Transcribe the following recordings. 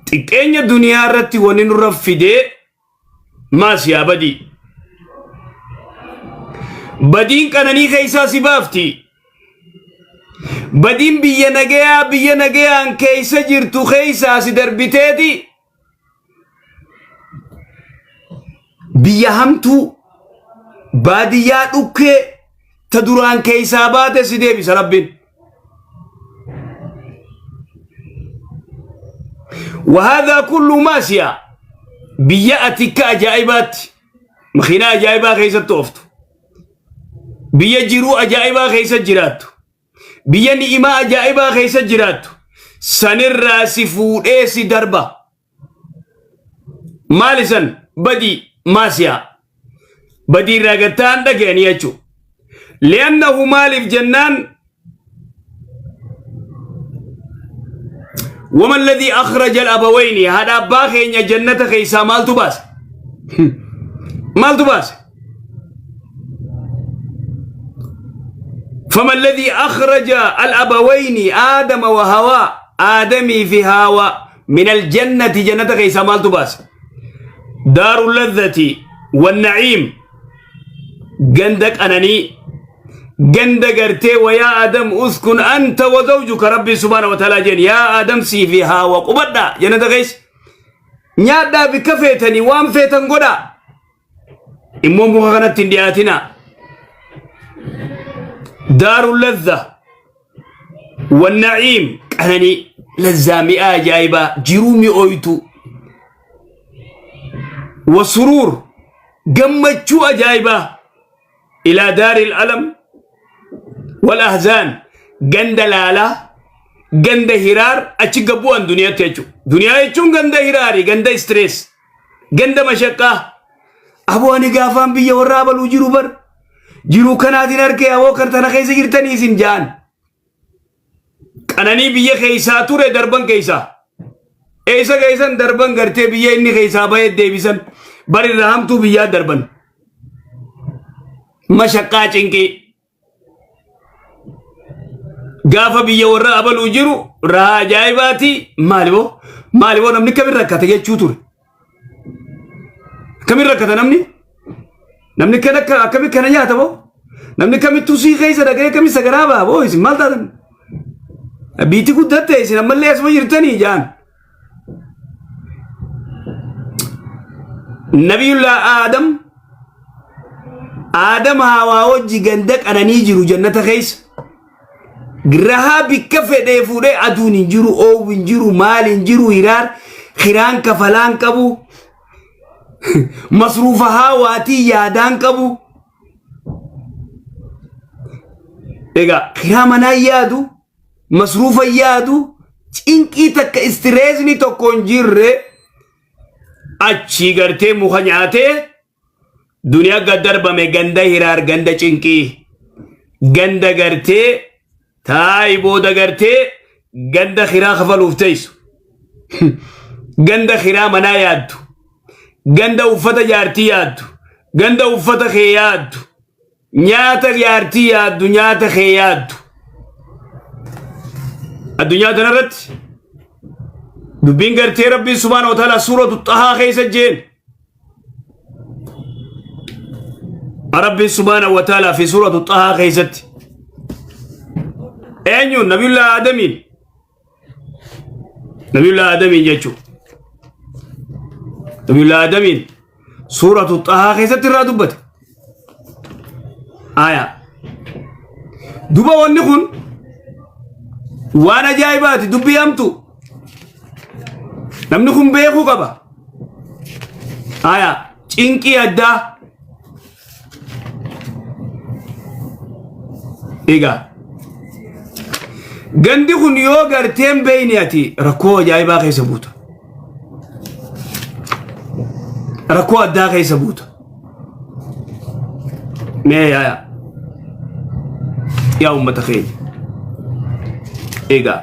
Xiqqeenya duniyaa irratti wanni nurra fidee maasiyaa badii. Badiin qananii keessaa si baafti. Badiin biyya nagayaa biyya nagayaan keessa jirtu keessaa si darbiteeti. Biyya hamtuu baadiyyaa dhukkee ta duraan keessaa baate si deebisa Rabbiin. وهذا كله ماسيا biyya ati akka ajaa'ibaatti makiinaa ajaa'ibaa keessatti ooftu biyya jiruu ajaa'ibaa keessa jiraattu biyya ni'imaa ajaa'ibaa keessa jiraattu sanirraa si fuudhee si darba. Maali san badii maasiyaa badii irraa gattaan dhaga'anii jechuudha. Li'annahu maaliif jennaan wama alladhii akhraja al-abawayni haadha abbaa keenya jannata keessaa maaltu baase? Maaltu baase? فما الذي أخرج الأبوين آدم وهواء آدمي في هاوى من الجنة جنة كيسا مالتو باس دار اللذة والنعيم ganda qananii ganda gartee wayaa Adam uskun anta wa zawjuka rabbi subhaana wa ta'ala jeen yaa Adam sii fi haawa qubadhaa jannata keessa nyaadhaa bikka feetanii waan feetan godhaa immoo muka kanatti hin dhiyaatinaa daaru ladha wanna'iim qananii lazzaa mi'aa ajaa'ibaa jiruu mi'ooytu wasuruur gammachuu ajaa'ibaa ilaa daaril alam wal ahzaan ganda laalaa ganda hiraar achi gabbu'an duniyaatti jechuudha. Duniyaa jechuun ganda hiraari ganda istirees ganda mashaqqaa aboo ani gaafaan biyya warraa baluu jiru bar jiruu kanaatiin harkee aboo kan tana keessa jirtanii isin ja'an. Qananii biyya keessaa ture darban keessaa. Eessa keessan darban gartee biyya inni keessaa bahee deebisan bari irraa hamtuu biyyaa darban. Mashaqqaa cinqii. Gaafa biyya warra abaluu jiru rahaa ajaa'ibaati maaliboo maaliboo namni kamin rakkate jechuu ture. Kamin rakkata namni? Namni kan akka akkami kana nyaata boo? Namni kamittuu sii keessa dhaqee kami sagaraa ba'a boo isin maal taatan? Biitti guddatte isin ammallee asuma jirtanii jaan. Nabiyullaa Aadam Aadam haawaa wajji ganda qananii jiru jannata keessa. Rahaa bikka fedhee fuudhee aduun hin jiru, oowwi hin jiru, maal hin jiru, hiraar, kiraan kafalaan qabu, masruufa haawaatii yaadaan qabu. Egaa kiraa manaa yaadu, masruufa yaadu, cinqii takka istireesni tokko hin jirre achii gartee muka nyaatee Duniyaa gad darbame ganda hiraar ganda cinqii ganda gartee taayi booda gartee ganda kiraa kafaluuf teessu ganda kiraa manaa yaaddu ganda uffata jaartii yaaddu ganda uffata kee yaaddu nyaata jaartii yaaddu nyaata kee yaaddu addunyaa tanarratti dubbiin gartee rabbiin subhaana wa ta'ala suuratu xahaa keessa jeen Rabbiin subhaanahu wa ta'ala fi suuratu Xahaa keessatti eenyuun nabiyullaa Aadamiin nabiyullaa Aadamiin jechuun nabiyullaa Aadamiin suuratu Xahaa keessatti irraa dubbate. Aya. Duba wanni kun waan ajaa'ibaati dubbii hamtu. Namni kun beekuu qaba. Aya cinqii addaa. Egaa gandi kun yoo garteen beeyne ati rakkoo ajaa'ibaa keessa buuta. Rakkoo addaa keessa buuta. Mee yaa yaa uummata keenya. Egaa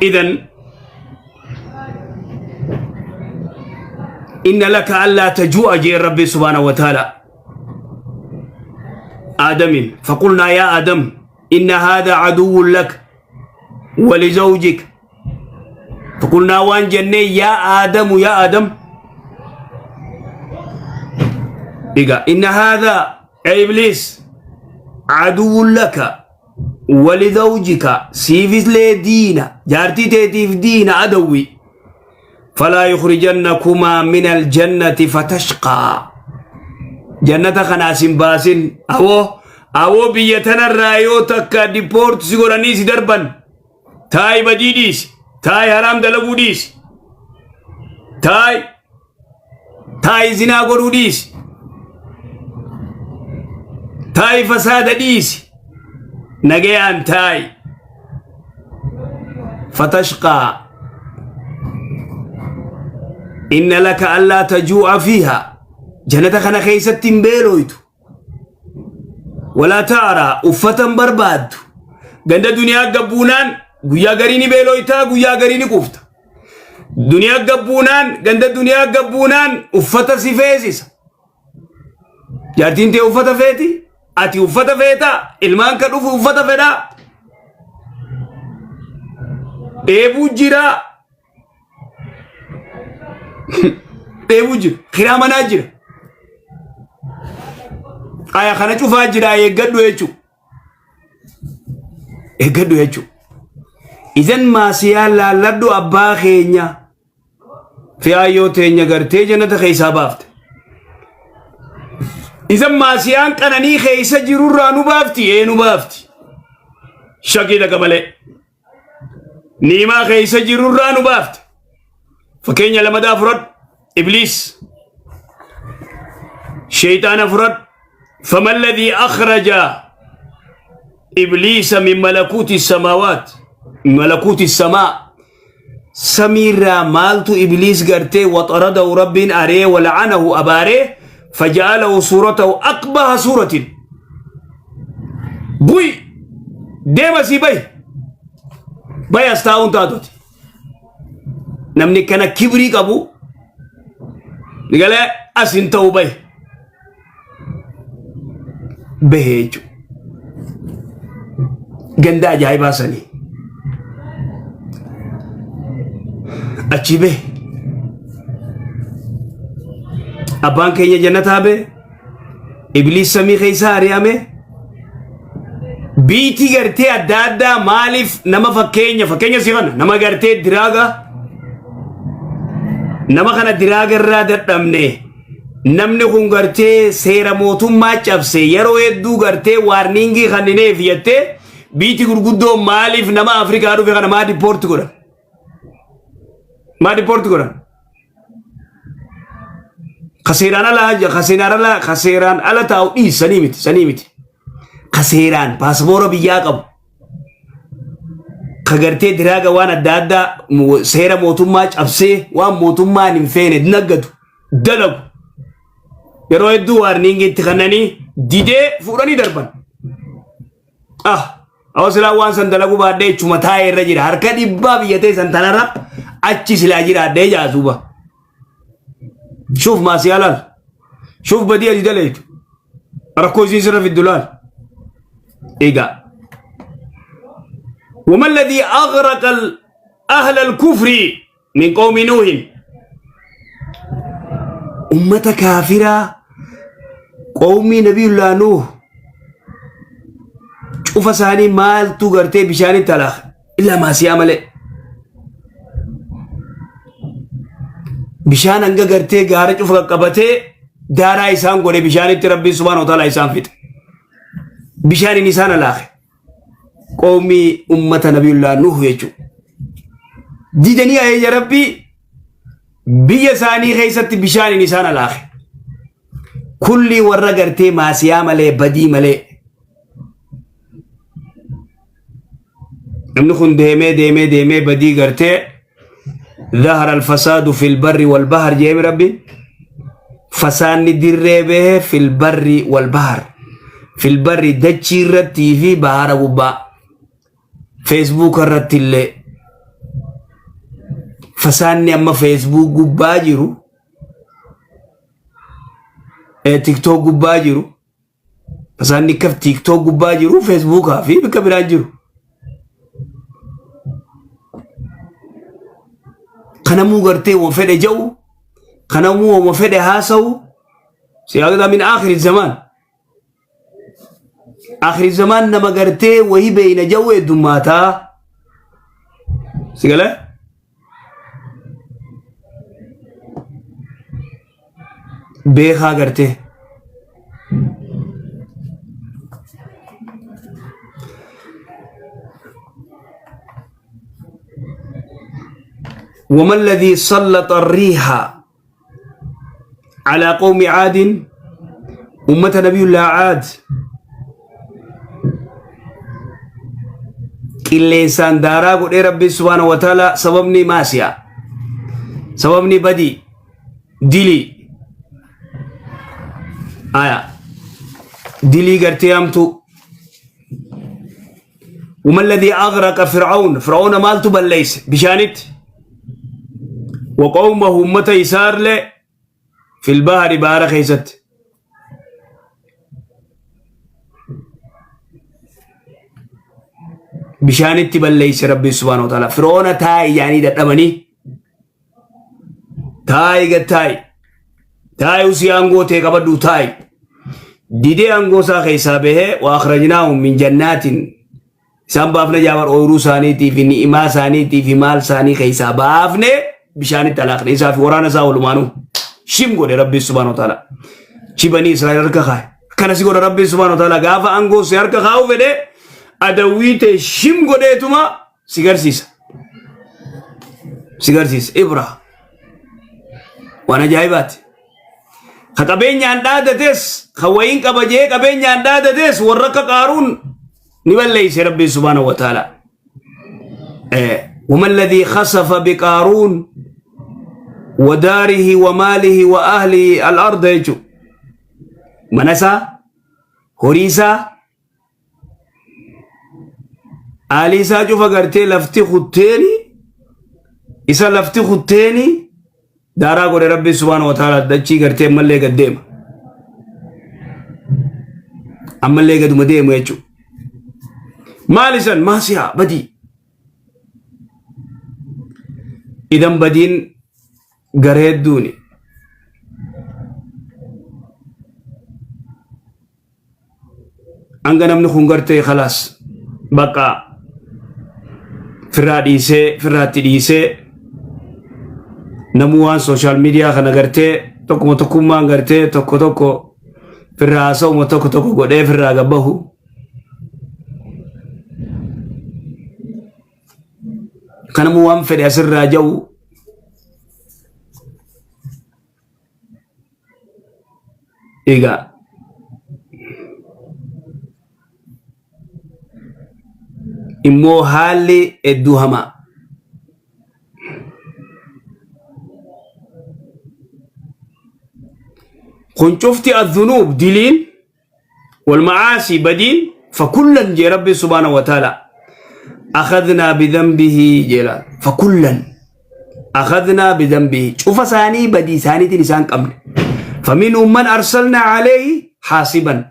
idan inna laka allaa tajuu'a jee rabbi subhaanahu wa ta'ala aadamin faqulnaa yaa aadam inna haadha aduwwun lak. Walizawjik. Faqulnaa waan jennee yaa Aadamu yaa Aadam. Egaa inna haadhaa yaa Ibliis aduwwun laka walizawjika siifislee diina jaartii teetiif diina adawwi. Falaa yukhrijannakumaa min aljannati fatashqaa. Jannata kanaa sin baasin awoo awoo biyya tanarraa yoo takka dipoort si godhanii si darban taayi badii dhiisi taayi haraam dalaguu dhiisi taayi taayi zinaa godhuu dhiisi taayi fasaada dhiisi nagayaan taayi fatashqaa inna laka allaa tajuu'a fiiha jannata kana keessatti hin beelooytu walaa ta'araa uffata hin barbaaddu ganda duniyaa gabbuunaan guyyaa garii ni beelooytaa guyyaa garii ni quufta duniyaa gabbuunaan ganda duniyaa gabbuunaan uffata si feesisa Jaartiin tee uffata feeti, ati uffata feeta, ilmaan ka dhufu uffata fedha. Dheebuu jira. Dheebuu jira. Kiraa manaa jira. Aya kana cufaa jira eeggadhu jechuudha. Eeggadhu jechuudha. Idan maasiyaa laalladhu abbaa keenya. Fi'aayyoo teenya gartee jannata keessaa baafte. Isa maasiyaan qananii keessa jirurraa nu baafti ee nu baafti. Shakii takka malee. Niimaa keessa jirurraa nu baafte. Fakkeenya lamadaa fudhadhu. Ibliis. Sheeyxaana fudhadhu. فما الذي أخرج إبليس من ملكوت السماوات ملكوت السماء Samiirraa maaltu Ibliis gartee waxaradahu Rabbiin aree wala'anahu abaaree faja'alahu suuratahu aqbaha suuratin. Bu'i deema sii bahi bahi as taa'uun taatuti. Namni kana kibrii qabu galee as hin ta'u bahi bahee jechuudha. Ganda ajaa'ibaa sanii. Achi bahe. Abbaan keenya jannataa bahe. Ibliis samii keessaa ari'ame. Biitii gartee adda addaa maaliif nama fakkeenya fakkeenya si kana nama gartee diraaga nama kana diraaga irraa dadhabne Namni kun gartee seera mootummaa cabse yeroo hedduu gartee waarniingii kannineef jettee biiti gurguddoo maaliif nama Afrikaa dhufe kana maa dipoorti godhan? Maa dipoorti godhan? Ka seeraan ala ka seeraan ala ka seeraan ala taa'u dhiis sanii miti sanii miti. Ka seeraan paaspoora biyyaa qabu. Ka gartee diraaga waan adda addaa seera mootummaa cabsee waan mootummaan hin feene naggatu. dalagu. Yeroo hedduu waarniingii itti kennanii didee fuudhanii darban. Ah, awwa silaa waan san dalaguu baadhee ichuma taa'ee irra jira. Harka dhibbaa biyya ta'e san tanarra achi silaa jiraadhee jaasuuba. Shuuf maasiyaa laal. Shuuf badii ati dalaytu. Rakkoo isiin sirra fiddu laal. Egaa. وما الذي أغرق أهل الكفر min qawmi nuuhin ummata kaafiraa qawmii nabiyullaa nuuh cufa isaanii maaltu gartee bishaanitti alaaka illaa maasiyaa malee bishaan hanga gartee gaara cufa qaqqabatee daaraa isaan godhe bishaanitti rabbiin subhaanahu wa ta'ala isaan fixe bishaaniin isaan alaake Qawmii ummata nabiyullaa Nuh jechuudha. Didanii ajaja Rabbii biyya isaanii keessatti bishaaniin isaan alaake. Kulli warra gartee maasiyaa malee badii malee. Namni kun deemee deemee deemee badii gartee ظهر الفساد في البر والبحر جيم ربي fasaanni dirree bahe fil barri wal bahar fil barri dachii irrattii fi bahara gubbaa feesbuuka irratti illee fasaanni amma feesbuuk gubbaa jiru tiktook gubbaa jiru fasaanni akka tiktook gubbaa jiru feesbuukaa fi bakka biraan jiru. Kanamuu gartee wama fedhe ja'u, kanamuu wama fedhe haasa'u, siyaaqataa min aakhiri zamaan. Aakhiri zamaan nama gartee wahii beeyna ja'u heddummaataa. Si galee? Beekaa gartee. وما الذي سلط الريح على قوم عاد أمة نبي الله عاد qilleensaan daaraa godhee rabbi subhaanahu wa ta'ala sababni maasiya sababni badii dilii aya dilii gartee hamtuu وما الذي أغرق فرعون فرعون مالtu balleeyse bishaanitti وقومه ummata isaarlee في البحر bahara keessatti bishaanitti balleeyse rabbi subhaanahu wa ta'ala fir'oona taa'i yaanii dadhabanii taa'i gad taa'i taa'i usii aangoo tee qabadhu taa'i didee aangoo isaa keessaa bahee wa akhrajnaahum min jannaatin isaan baafne jaabar ooyiruu isaaniitii fi ni'imaa isaaniitii fi maal isaanii keessaa baafne bishaanitti alaaqne isaa fi waraana isaa walumaanuu shim godhe rabbi subhaanahu wa ta'ala chibanii Israa'el harka kaa'e akkana si godha rabbi subhaanahu wa ta'ala gaafa aangoo si harka kaa'u fedhe adawwii tee shim godheetuma si garsiisa si garsiisa ibra waan ajaa'ibaati ka qabeenyaan dhaadates ka wayiin qaba jee qabeenyaan dhaadates warra akka qaaruun ni balleeyse rabbiin subhaanahu wa ta'ala وما الذي خسف بقارون وداره وماله وأهله الأرض يجو منسا هريسا Aalii isaa cufa gartee lafti kutteeni isa lafti kutteeni daaraa godhe rabbi subhaanahu wa ta'ala dachii gartee ammallee gad deema. Ammallee gaduma deemu jechuudha. Maal isan maasiyaa badii. Idan badiin gara hedduuni. Hanga namni kun gartee kalaas bakka firraa dhiisee firraatti dhiisee namuu waan sooshaal miidiyaa kana gartee tokkuma tokkummaan gartee tokko tokko firraa haasa'uma tokko tokko godhee firraa gabbahu. Kanamuu waan fedhe asirraa ja'u Egaa immoo haalli hedduu hamaa. Kun cufti adhunuub diliin walmacaasii badiin fakullan jee rabbi subhaanahu wa ta'ala akhadnaa bidhanbihi jeelaan fakullan akhadnaa bidhanbihi cufa isaanii badii isaaniitiin isaan qabne faminhum man arsalnaa alayhi haasiban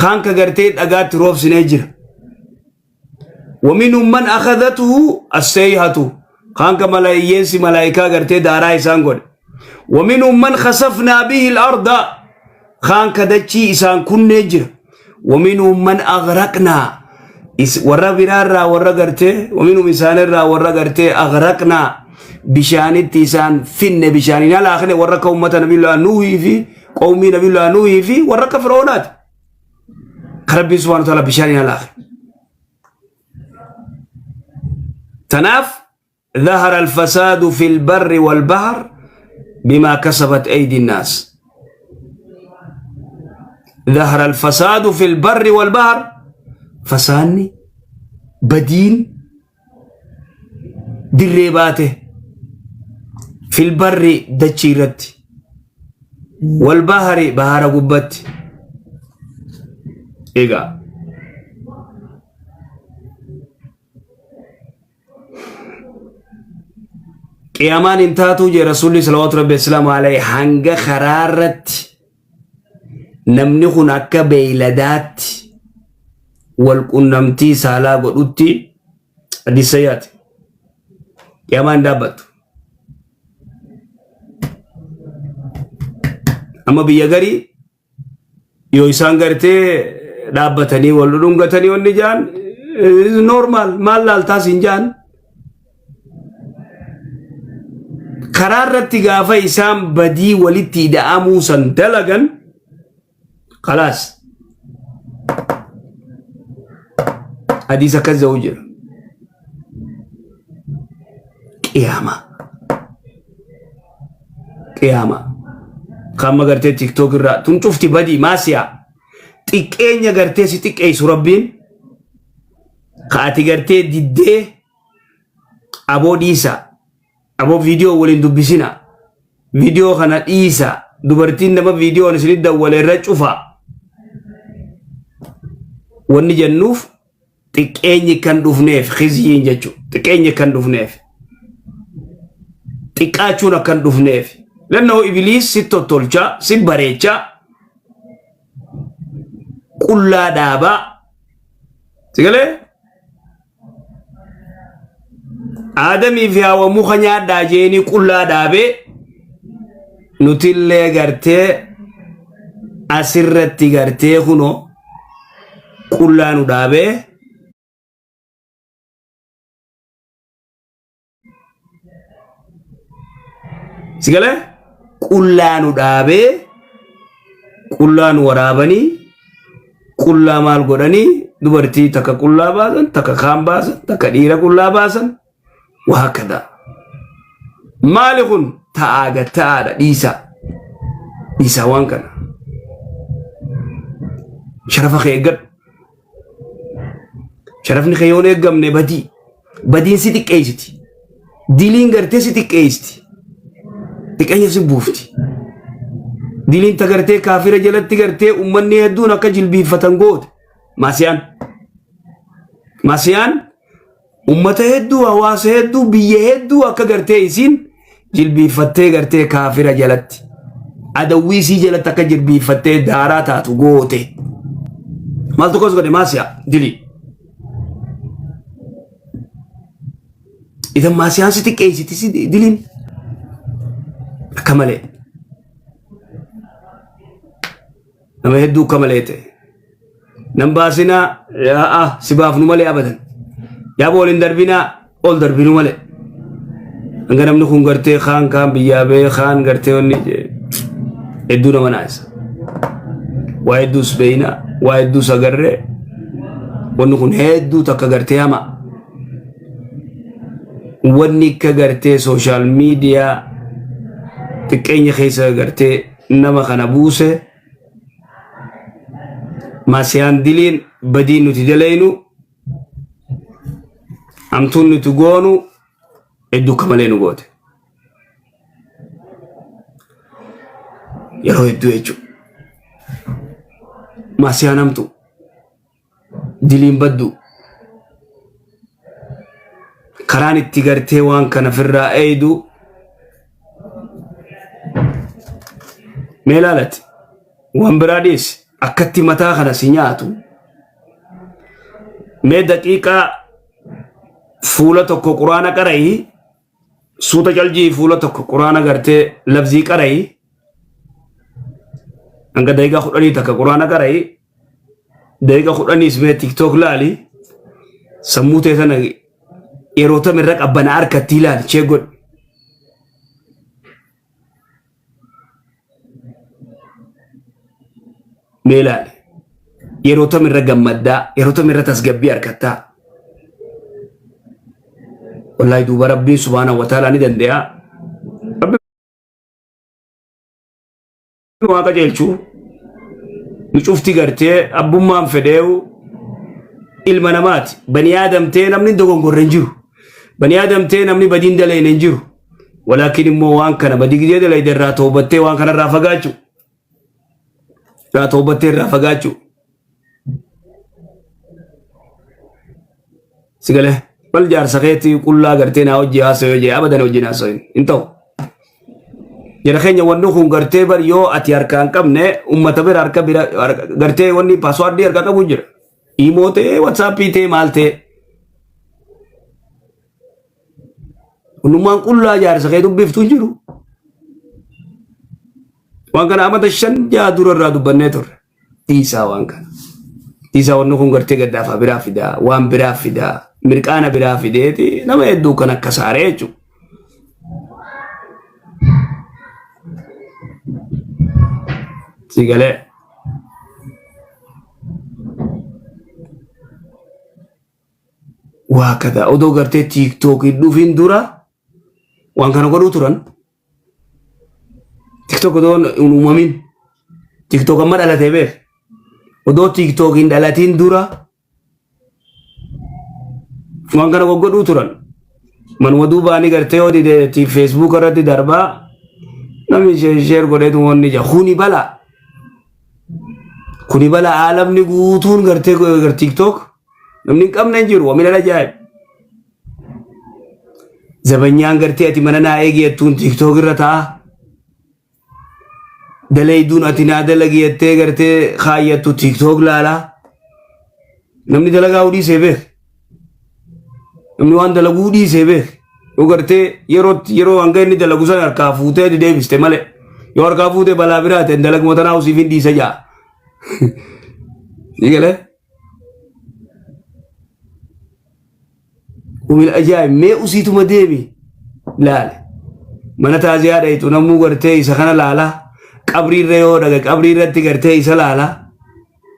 kaan ka gartee dhagaatti roobsinee jira ومنهم من أخذته السيحة كان كما ينسي ملائكة غرتي دارا إسان قول ومنهم من خسفنا به الأرض خان كدتشي إسان كن نجر ومنهم من أغرقنا ورا برارا ورا غرتي ومنهم إسان الرا ورا غرتي أغرقنا بشانت إسان فن بشانين الآخر ورا قومة نبي الله نوح في قومي نبي الله نوح في ورا كفرونات ربي سبحانه وتعالى بشانين الآخر تناف ظهر الفساد في البر والبحر بما كسبت أيدي الناس ظهر الفساد في البر والبحر فساني بدين dirree baate fil barri dachii irratti wal bahari bahara gubbatti egaa qiyaamaan hin taatuu jee rasuulli salawaatu rabbi islaamu alayhi hanga karaa irratti namni kun akka beeyladaatti wal qunnamtii saalaa godhutti hadiisa yaate. Qiyaamaan hin dhaabbattu. Amma biyya garii yoo isaan gartee dhaabbatanii wal dhudhungatanii wanni jaan normal maal laaltaas hin jaan. Karaa irratti gaafa isaan badii walitti ida'amuu san dalagan kalaas hadiisa akkas jedhu jira. Qiyaamaa. Qiyaamaa. Kan gartee TikTok irraa tun cufti badii maasiyaa. Xiqqeenya gartee si xiqqeessu rabbiin. Ka ati gartee diddee aboo dhiisa. Aboo viidiyoo waliin dubbisina. Viidiyoo kana dhiisa. Dubartiin nama viidiyoon isinit dawwale irra cufa. Wanni jennuuf xiqqeenyi kan dhufneef khizyiin jechuudha. Xiqqeenyi kan dhufneef. Xiqqaachuun akkan dhufneef. Lannoo ibiliis si tottolchaa, si bareechaa, qullaa dhaabaa. Sigalee? Aadamii fi Hawa muka nyaadhaa jeenii qullaa dhaabee nutillee gartee asirratti gartee kunoo qullaa nu dhaabee sigalee qullaa nu dhaabee qullaa nu waraabanii qullaa maal godhanii dubartii takka qullaa baasan takka kaan baasan takka dhiira qullaa baasan waa akkada maali kun ta'aa gad ta'aadha dhiisaa dhiisaa waan kana sharafa kee eeggadhu Sharafni kee yoo hin eeggamne badii. Badiin si xiqqeessiti. Diliin gartee si xiqqeessiti. Xiqqeenya si buufti. Diliin ta gartee kaafira jalatti gartee uummanni hedduun akka jilbiiffatan goote. Maasiyaan. Maasiyaan Ummata hedduu, hawaasa hedduu, biyya hedduu akka gartee isiin jilbiiffattee gartee kaafira jalatti adawwii isii jalatti akka jilbiiffattee daaraa taatu goote. Maaltu kos godhe maasiyaa dilii. Idan maasiyaan si xiqqeessiti si diliin akka malee. Nama hedduu akka malee ta'e. Nan baasinaa yaa'a si baafnu malee abadan. Yaaba ol hin darbinaa ol darbinu malee. Hanga namni kun gartee kaan kaan biyyaa ba'ee kaan gartee wanni hedduu nama naasa. Waa hedduus beeyna waa hedduus agarree wanni kun hedduu takka gartee hama. Wanni akka gartee sooshaal miidiyaa xiqqeenya keessa gartee nama kana buuse. Maasiyaan diliin badiin nuti dalaynu hamtuun nuti goonu hedduu akka malee nu goote. Yeroo hedduu jechuudha. Maasiyaan hamtuu diliin baddu karaan itti gartee waan kana firraa eeydu mee ilaalati waan biraa dhiisi akkatti mataa kana si nyaatu mee daqiiqaa fuula tokko quraana qara'i suuta caljii fuula tokko quraana gartee labzii qara'i hanga daqiiqaa 10 takka quraana qara'i daqiiqa 10s mee tiktok laali sammuu tee tana yeroo tam irra qabbana harkatti ilaali chee godhi. Mee ilaali yeroo tam irra gammaddaa yeroo tam irra tasgabbii harkattaa. Wallaahi duuba rabbiin subhaanahu wa ta'ala ni danda'a. Rabbi nu haa qajeelchu nu cufti gartee abbummaan fedheewu ilma namaati bani aadamtee namni hin dogongorre hin jiru bani aadamtee namni badiin dalayne hin jiru walaakin immoo waan kana badii gidee dalayde irraa toobattee waan kana irraa fagaachuu irraa toobattee irraa fagaachuu Si galee bal jaarsa keetii qullaa gartee naa hojii haasa'u jee abadan wajjin haasa'in hin ta'u. Jara keenya wanni kun gartee bar yoo ati harkaa hin qabne ummata bira harka bira gartee wanni paaswaardii harkaa qabu jira. Imoo ta'ee watsaappii ta'ee maal ta'ee. Hundummaan qullaa jaarsa kee dubbiftu hin jiru. Waan kana amata 5 6 dura irraa dubbannee turre. Dhiisaa waan kana. Dhiisaa, wanni kun gartee gaddaafaa biraa fidaa, waan biraa fidaa, mirqaana biraa fideeti nama hedduu kan akka saaree jechuudha. Si galee. Waa kada odoo gartee TikTok hin dhufin dura waan kana godhuu turan. TikTok odoo hin uumamin, TikTok amma dhalatee beek, odoo TikTok hin dhalatin dura waan kana goggodhuu turan. Manuma duubaanii gartee yoo dide Facebook irratti darbaa, namni share godheetu wanni jira. Kuni balaa. Kuni balaa, aalamni guutuun gartee TikTok namni hin qabne hin jiru. Wamina ajaa'ib. Zabanyaan gartee ati mana naa eegi jettuun TikTok irra ta'a. Dalayduun ati naa dalagi jettee gartee kaayyattu TikTok laalaa. Namni dalagaa dhiisee beek. Namni waan dalaguu dhiisee beek. Yoo gartee yeroo yeroo hanga inni dalagu sana harkaa fuutee deebiste malee. Yoo harkaa fuutee balaa biraa ta'e dalaguma tanaa usiif hin dhiisa jaa. Ni galee? Umil ajaa'ib, mee usiituma deemi laale. Mana taaziyaa dhayitu namuu gartee isa kana laala. Qabriirra yoo dhaga qabrii irratti gartee isa laala.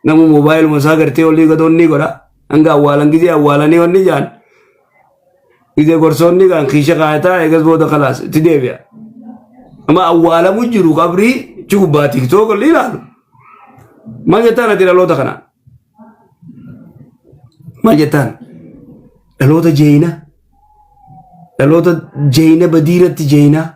Namuu moobaayiluma isaa gartee olii gad onni godha. Hanga awwaalan, gizee awwaalanii onni jaan. Gizee gorsoonni kan kiisha kaayataa, eegas booda kalaas itti deebi'a. Amma awwaalamu jiru qabrii ci gubbaa TikTok olii ilaalu. Maal jettaan ati dhaloota kanaan? Maal jettaan? Dhaloota jeeyina. Dhaloota jeeyina, badiirratti jeeyina.